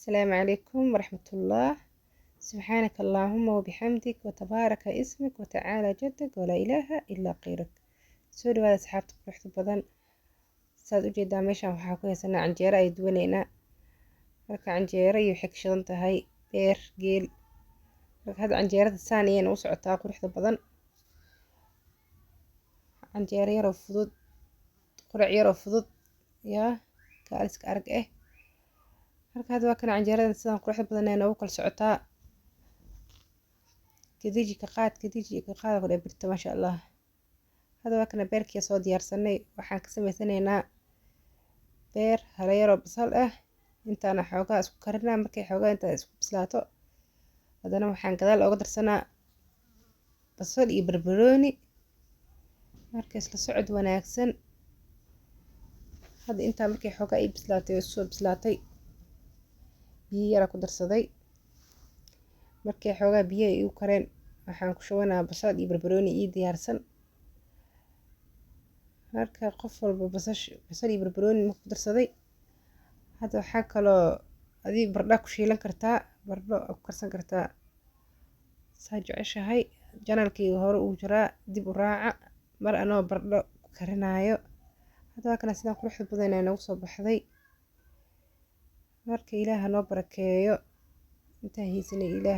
Asalaamu calaykum waraxmatullah. Subxaanaka allaahuma wabixamdik, watabaaraka ismik, watacaala jadak, walaa ilaaha ilaa qeyrak. Soo dhawaada, asxaabta quruxda badan. Saad ujeedaa, meeshan waxaa ku haysanaa canjeero ay duwaneynaa. Marka canjeero iyo waxay ka shidan tahay beer geel. Marka hadda canjeerada saan ayay nagu socotaa, quruxda badan. Canjeero yaroo fudud, qurac yaroo fudud yaa kaaliska arag eh. Marka hadda waa kana canjeeradan sidan quruxda badan ee noogu kala socotaa. Kadiji ka qaad, kadiji ka qaad ku birta, maasha Allah. Hadda waa kana beerkii soo diyaarsanay. Waxaan ka sameysanaynaa beer hala yaroo basal ah. Intaana xoogaa isku karinaa. Markay xoogaa intaa isku bislaato, haddana waxaan gadaal ooga darsanaa basal iyo barbarooni. Marka isla socod wanaagsan. Hadda intaa markay xoogaa ii bislaatay oo soo bislaatay, biyo yaraa ku darsaday. Markay xoogaa biyaha igu kareen, waxaan ku shubanaa basal iyo barbarooni ii diyaarsan. Marka qof walba basash, basal iyo barbarooni ma ku darsaday. Hadda waxaa kaloo adii baradho ku shiilan kartaa, baradho ku karsan kartaa, saa jeceshahay. Channelkayga hore uu jiraa, dib u raaca mar anoo baradho ku karinaayo. Hadda waa kana sidaan quruxda badan ee noogu soo baxday. Marka Ilaah noo barakeeyo intaan haysanay Ilaahay.